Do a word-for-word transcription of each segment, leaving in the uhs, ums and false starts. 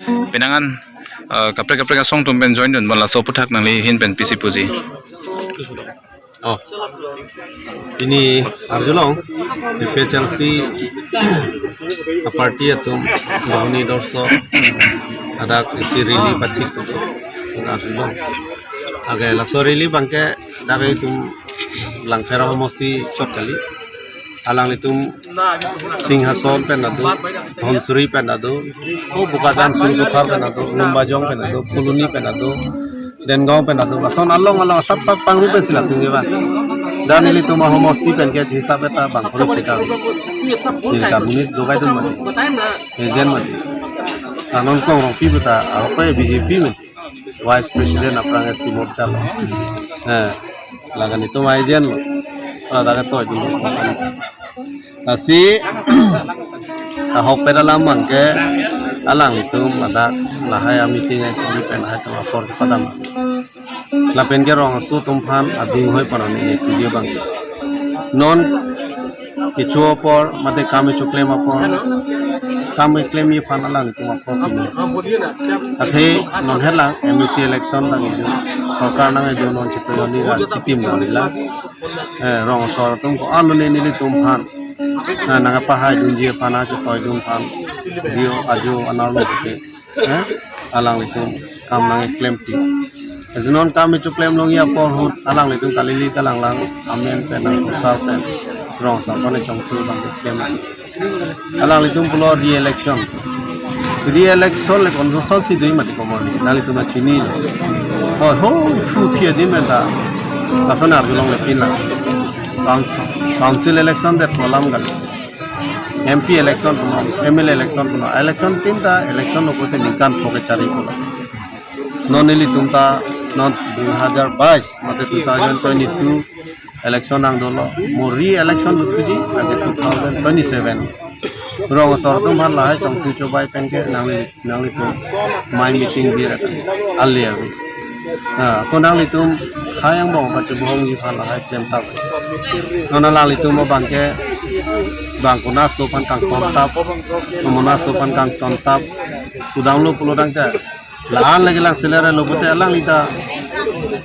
Penang an, eh, kaprek kaprek asong atum pen join dun, bang laso aphuthak nangli ahin pen pisi puji? Oh. Pini arjulong A P H L C a-party atum Bahuni Dorso adak isi rally pathik arjulong. Age laso rally abangke dak itum Langpher ahomosti chot kali. Alanglitum Singhason pen ado, Dhansiri pen ado, o Bokajan Sarupathar pen ado, Lumbajong pen ado, Phuloni pen ado, Dengaon pen ado, lason along along sap sap pangrum pensi latum kevan. Dan ilitum ahomosti pen ke hisap eta bang polisi kan. Neli ta monit dogai dun mati. Agent mati. Anon Kongrongpi puta, ako B J P mati. Vice President aphrang S T Morcha lo. Eh, lakan itum agent lo. Ladak ke toy dun. Lasi ahokpet alam abangke alanglitum ladak lahai a-meeting ai chuli pen hai atum apor kepadam. Lapen ke rong aso atum aphan adung hoi panon ini video abang. Non kecho apor, mate kam kecho klem apor, kam keklemji aphan alanglitum apor pini. Athe non helang M A C election nangji, sorkar nangji, non chepeloni ra chitim nangji la. Eh, rong asor atum ko-an lo ne nelitum aphan. Eh, nangpahai dunji aphan, ajo toy dun aphan. Jio ajo anerlo ke. Eh, alanglitum kam nangklempi. Ajo non kam kecho klem longji apor ahut alanglitum kalili ta langlang amen pen nang asar pen rong asar pen chongchul abang klem. Alanglitum pulo re-election. Re-election le constitution si dui mati komon. Nanglitum chini. Oh, ho, phu phi adim pen ta. Lason arjulong le pin lang. Council, council election det alam gali. M P election punon, M L A election punon. Election tinta election lo kote ningkan pho kechari pulo. Non nelitum ta non dui hajar bais, mate two thousand twenty-two election nang dolo. Mo re-election dothuji, age two thousand twenty-seven. Rong asor atum aphan lahai chongthu chobai pen ke nangli, nanglitum mai meeting bi rata. Ali abi. Ha, ko nanglitum hai angbong pache bohongji aphan lahai klem tap. Non alanglitum abangke bang kona aso aphan kangton tap, kona aso aphan kangton tap. Kudang lo pulo dang ta. La-an lagi lang selera lo pute alangli ta.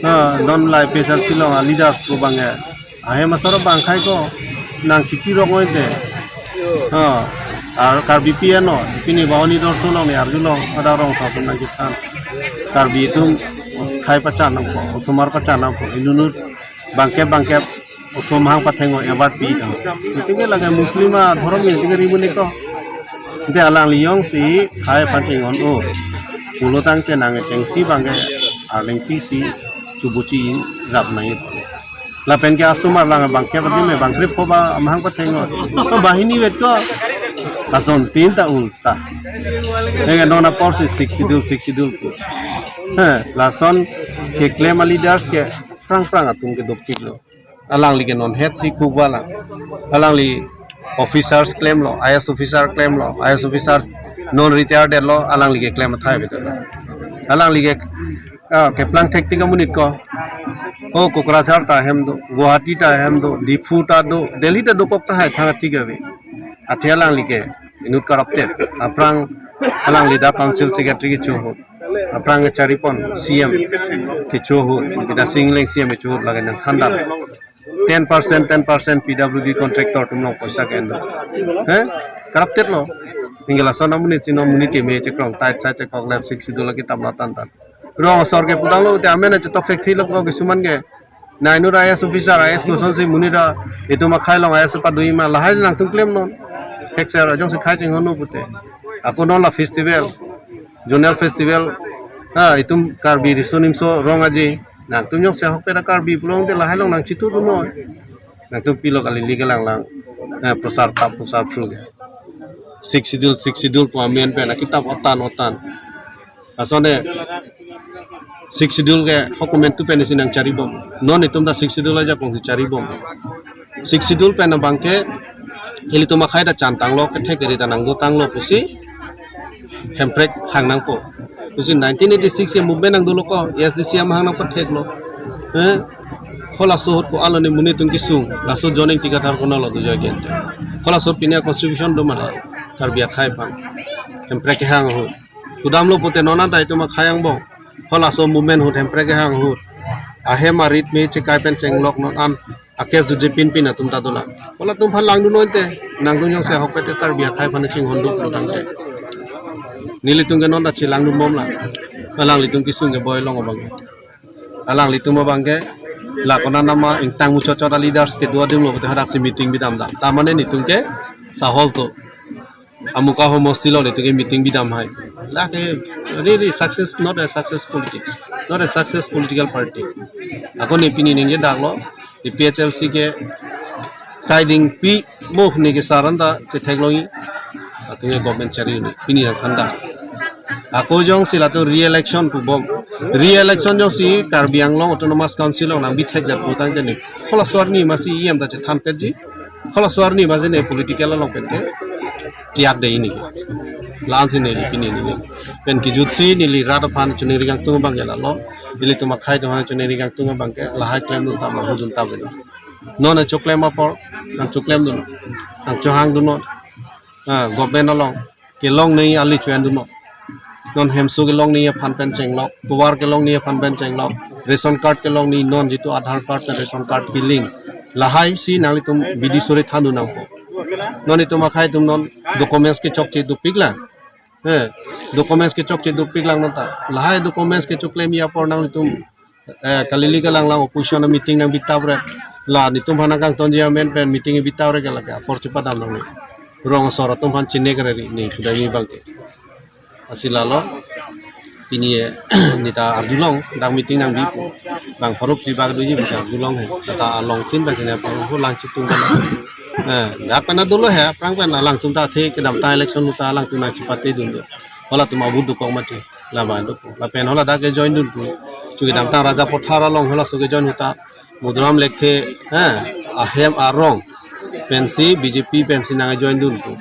Ha, non lai pesan silong a-leaders ko abangke. Ahem asor abang khai ko nang chiti rok ngoi te. Ha, ar Karbi P N O, pini Bahuni Dorso along ne arjulong, ada rong asor atum nangchethan. Karbi atum khai pachan nangpo, osomar pachan nangpo, inut inut bangkep bangkep osom hang patheng o award pi tang. Itingke lake Muslim adhorom ne itingke ribu neko. Ante alangli jongsi khai aphan chinghon o. Pulo tangte nang chengsi abangke arleng pisi chubuchi rap nangji. Lapen ke asomar lang bangkep adim me bangkrip ko ba amahang patheng o. Ko bahini vet ko. Lason tinta ulta. Ege non apor si Sixth Schedule, Sixth Schedule ko. He, lason keklem a-leaders ke prang prang atum ke dopik lo. Alangli ke non het si kuk bala. Alangli officers klemlo, I A S officer klemlo, I A S officer non retired lo, alangli keklem athai betul. Alangli ke, ah, keplang thektik amonit ko. O Kokrajhar ta hem do, Guwahati ta hem do, Diphu ta do, Delhi ta dokok tahai thang atik ave. Athe alangli ke inut corrupted. Aphrang alangli dak council secretary kecho ahut. Aphrang kechari pon C M kecho ahut. Bida Singleng C M kecho ahut lake nangthan dam. Ten percent, ten percent P W D contractor atum along poisa ke-en do. He? Corrupted lo. Anke lason amonit si non monit keme chekrong tight sa chekok lap Sixth Schedule akitap lo tan tan. Rong asor ke pudang lo te amen chetok thekthelo ko kisuman ke. Nai inut I A S officer, I A S kosonsi monit ra itum akhei along I A S padoi ma lahai nangtum klemnon. Hek ser jongsi khai chinghon o pute. Ako non la festival, zonal festival. Ha, itum Karbi Riso Nimso Rong Aje. Nangtum jongsi ahokpet a-Karbi pulote lahai along nangchitu dunnon. Nangtum pilo kali li kelang lang. Eh, prosar tap prosar phru ke. Sixth Schedule, Sixth Schedule pu amen pen akitap otan otan. Asonte Sixth Schedule ke hokumen tu pen isi nangcharibom. Non itum ta Sixth Schedule ajakong si charibom. Sixth Schedule pen abangke ilitum akhei ta chantanglo, kethek keri ta nangdotanglo pusi Hemprek hang nangpo. Pusi nineteen eighty-six ke movement nangdolo ko, A S D C amahang nangpatheklo. Eh, halaso ahut ko-an lo ne monit atum kesung, laso John Ingti Kathar konat lo do joy gente. Halaso ahut pine contribution do mana Karbi akhei aphan. Hemprek kehang ahut. Kudamlo pute non anta itum akhei angbong. Halaso movement ahut, Hemprek kehang ahut, ahem arit me chekai pen chenglok non an akes jujepin pin atum ta dolang. Halatum aphan langdun non te, nangdun jongsi ahokpet ke Karbi akhei aphan chinghon duk lo tangte. Nelitum ke non ta chelangdunbomlang. Alanglitum kesung keboi along abang ke. Alanglitum abang ke, la konat nama ingtang muchot chot a-leaders kedo adim lo pute hadaksi meeting bidam dam. Ta mane netum ke sahos do. Amuka homosti lo netum ke meeting bidam hai. Lake really success, not a success politics. Not a success political party. Ako ne pini ningje dak lo. APHLC ke kaiding pi mo ne ke saran ta chetheklongji. Atum ke government chari ne pini nangkhan dak. Ako jongsi latum re-election pubom. Re-election jongsi Karbi Anglong Autonomous Council along nangbi thekdet pu tangte ne. Halaso arni masi EM ta chethan petji. Halaso arni masi ne political along pen ke tiak de ini ke. La-ansi neli pini neli. Pen kejutsi neli rat aphan choningri kangtung abang ke lalo. Nelitum akhei atum aphan choningri kangtung abang ke lahai klemdun ta manghu dun ta belo. Non choklem apor, nangchoklemdun. Nangchohangdun non. Ah, government along kelongnei ali cho-endun non. Non hemso kelongnei aphan pen chenglok, tovar kelongnei aphan pen chenglok, ration card kelongnei non jitu Aadhaar card pen ration card ke-link. Lahai si nanglitum bidi suri thandun nangpo. Non itum akhei atum non documents kechokche dopiklang. Eh, documents kechokche dopiklang non ta. Lahai documents kechoklemji apor nanglitum eh, kalili kalang lang opposition meeting nangbi taprek. La netum aphan nangkangtonji amen pen meeting bi taprek lake apor chepadam nangne. Rong asor atum aphan chinek reri ne kudai ni abang ke. Lasi lalo. Pini eh, neta arjulong dak meeting nangbi pu. Bang paruk di bak doji bisa arjulong he. Kata along tin ba sini apa ho lang chitung kan. Eh, dak pen dolo he, aphrang pen alangtum ta athe kedamtang election ahut ta alangtum nangchepate dun do. Halatum abut dokok mati. Labang do. Lapen haladak ke join dunpo. Chunke kedamtang Rajapathar along halaso ke join ahut ta Muduram Lekthe, eh, ahem arong pensi BJP pensi nang join dunpo.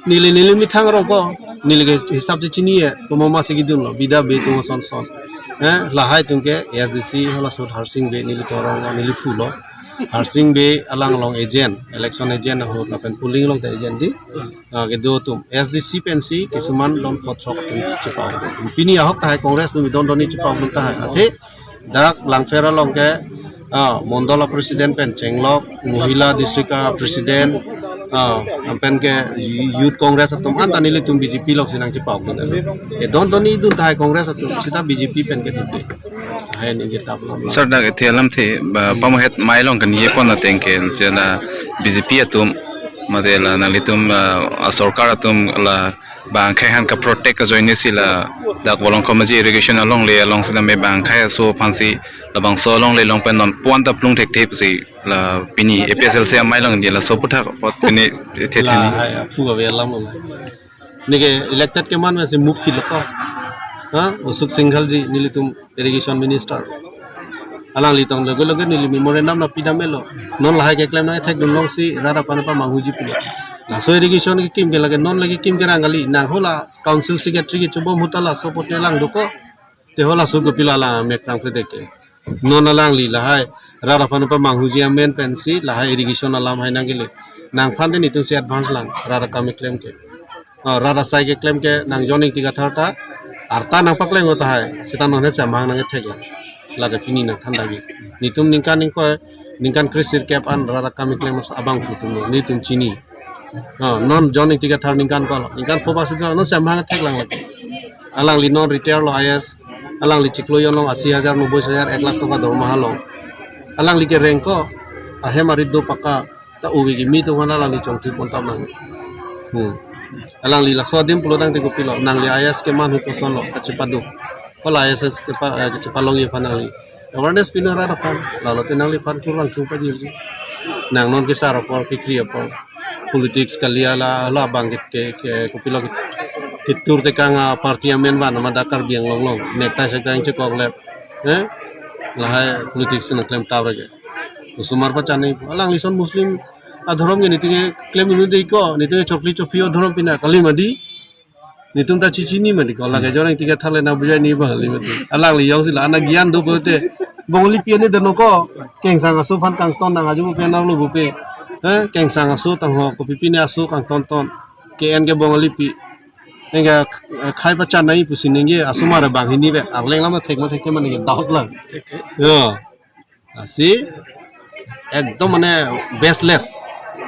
Neli neli methang arong ko, neli ke hisap si chini eh, komat masi kedun lo, bida be atum ason son. Eh, lahai atum ke ASDC halaso Harsing Bey nelitum arong neli phu lo. Harsing Bey alang along agent, election agent ahut lapen polling along ta agent di. Ah, kedo atum ASDC pensi kisuman don kochok atum chepa. Pini ahok tahai Congress atum don don ni chepa atum tahai. Athe dak Langpher along ke, ah, mondol a-president pen chenglok, mohila district a-president, ah, lapen ke Youth Congress atum anta nelitum BJP alongsi nangchepa atum. Eh, don don ni dun tahai Congress atum sita BJP pen kedun. Hai ningje tap lo. Sir, dak ethe alamthe ba pamohet mai along kaningje pon ateng ke je la BJP atum mate la nanglitum, ah, asorkar atum la bang akhei aphan kaprotect kajoine si ladak Volongkom Maji irrigation alongle along sitame bang akhei aso aphansi labangso alongle along pen non puan ta plung thekthe pusi la pini APHLC amei along ni laso aputhak apot pini ethe La theni. Hai aphu ave alam lo. Neke elected keman masi mukhi lo ko. Ha? Ashok Singhal ji nelitum irrigation minister. Alangli tong loge loge neli memorandum nangpidam-et lo. Non lahai keklem nangthekdun longsi rat aphan pamanghuji pulo. Laso irrigation kekim ke lake non lake kim kerang kali nang hala council secretary kechobom ahut ta laso apot alang do ko. Te halaso kopilo alang mek prang pete ke. Non alangli lahai rat aphan pamanghuji amen pensi lahai irrigation alam hai nangkele. Nangphan te netumsi advance lang rat akam keklem ke. Oh, rat asai keklem ke nang John Ingti Kathar ta arta nangpaklem ahut tahai. Sita non he samhang nangkethek lang. Lake pini nangthan dagi. Netum ningkan ingkoi, ningkan kre-sirkep an rat akam keklem abangphu atum lo. Netum chini. Oh, non John Ingti Kathar ningkan kolo. Ningkan pho ba sita non samhang thek lang lake. Alangli non retire lo IAS. Alangli chiklo jon long asi hajar, noboi hajar, ek lakh tangka dormaha long. Alangli kereng ko. Ahem arit do pakka. Ta ubi kimi atum aphan alangli chongthi pon tam nang. Hmm. Alangli laso adim pulo tangte kopilo, nangli IAS keman ahut koson lo, kachepado. Hala IAS kepa, eh, kachepalongji aphan nangli awareness pilo rat aphan, lalo te nangliphan thurlang thur pajirji. Nang non kesar apor, kekri apor. Politics kali ala, labang ke, ke, ke, kopilo ke, ketur tekang a-party amen van, mada Karbi Anglong along. Netai sektai chekok lep. Eh? Lahai politics nangklem tap rege. Osomar pachani, alangli ason Muslim adhorom ke netum ke klem inut dei ko, netum ke chokri chophi adhorom pina kali mati. Netum ta chichini mati ko, lake John Ingti Kathar le nangbujaini bang kali mati. Alangli jongsi la ana gyan do pote. Bongali pi ane deno ko, kengsang aso aphan kangton nang aju pe nang lo bupe. Eh, kengsang aso tangho, kopi pine aso kangton ton. Ke en ke Bongali pi. nengke, eh, khai pachan nai pusi nengke asomar bang hini be arleng lam thek ma thek te mane doubt lang. Yo. Lasi ekdom mane baseless.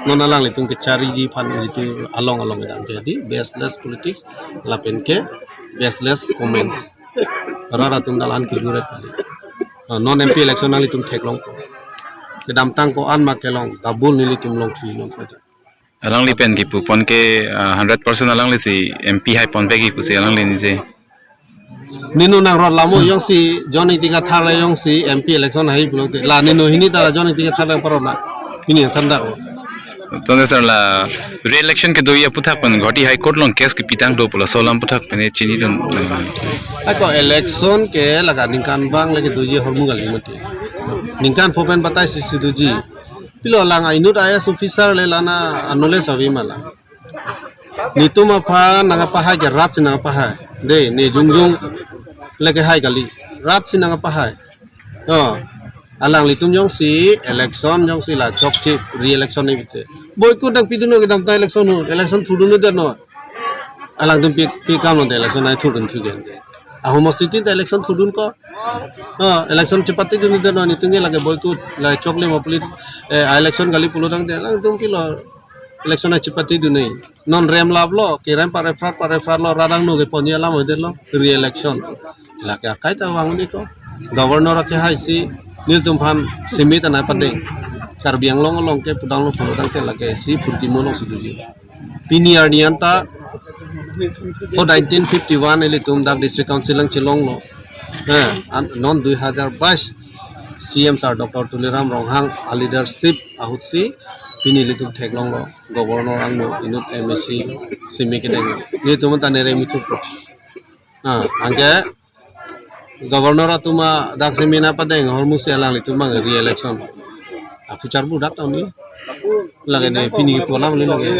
Non alanglitum kechariji aphan jitu along along kedam ke di baseless politics lapen ke baseless comments. Rat atum dalan kiduret kali. Ah, non M P election nanglitum theklong. Kedamtang ko-an ma kelong, double nelitum longthu longthu. Alangli pen kipupon ke, ah, hundred percent alangli si M P hai ponpe kipu si alangli nije. Ninu nangrot lamo jongsi John Engti Kathar le jongsi M P election hai pulote. La ninu hini ta John Engti Kathar le parona. Hini thanda ko. Tonte sir, la re-election kedoji aphuthak pen Guwahati High Court along case kepitang do pu laso alam aphuthak pen chinidun. Ako election ke lake ningkan bang le kedoji ahormu kali mati. Ningkan pho pen batai si si doji. Pilo lang inut I A S officer le lana anole savi mala. Netum aphan nangkapahai ke rat si nangkapahai. De, ne jongjong le kehai kali. Rat si nangkapahai. Oh, alanglitum jongsi election jongsi la chokche re-election ni bite. Boycott nangpidunnon kedamtang election ahut. Election thurdunnon. Alangtum pi, pi kam lo de election nai thurdun thugen de. Ahomosti tin ta election thurdun ko. Oh, election chepatedunnon, netum ke lake boycott, la chokle ma pulit, eh, election kali pulo tangte alangtum pilo election nai chepatedun nai. Non rem laplo, kerem pare phrat, pare phrat lo, radang no keponji alam hoidetlo, re-election. Lake akai ta vang ni ko. Governor ake hai si, nelitum aphan simi ta nai padeng. Karbi Anglong along ke pudang lo pulo tangte lake si phurkimo along si doji. Pini arni anta, ho nineteen fifty-one ilitum dak District Council lang chelonglo. Eh, an, non dui hajar bais C M sir Doctor Tuliram Ronghang a leadership ahut si pini ilitum theklonglo. Governor angno inut M A C simi kedeng. Nelitum anta nere mithu pro. Ah, anke Governor atum adak simi nangpadeng ahormu si alanglitum bang re-election. Aphuchar bu dak tau ni. Lake ne pini kipu alam le lake.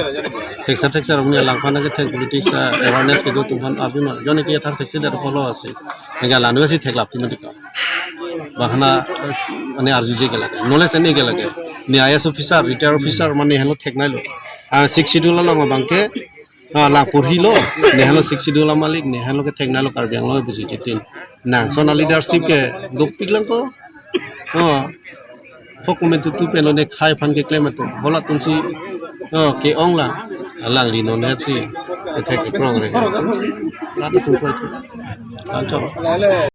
Thekser thekser ni alangphan ke thek politics, ah, awareness kedo atum aphan arjunon. John Engti Kathar thekthedet pulo si. Nega lanu si theklap ti mati ko. Bahana, eh, ane arjuje ke lake. Knowledge ane ke lake. Ne I A S officer, retired officer mane helo theknailo. Ah, Sixth Schedule along abang ke Ah, lang purhi lo, ne helo Sixth Schedule amalik, ne helo ke theknailo Karbi Anglong pusi chitin. Nang sona leadership ke dopik lang ko. Oh, hok men tutu pen lo ne khai aphan keklem atum. Bola atum si, oh, ke-ong la. Alangli non het si. Kethek kekrong re. Rat atum kroi. Anchot.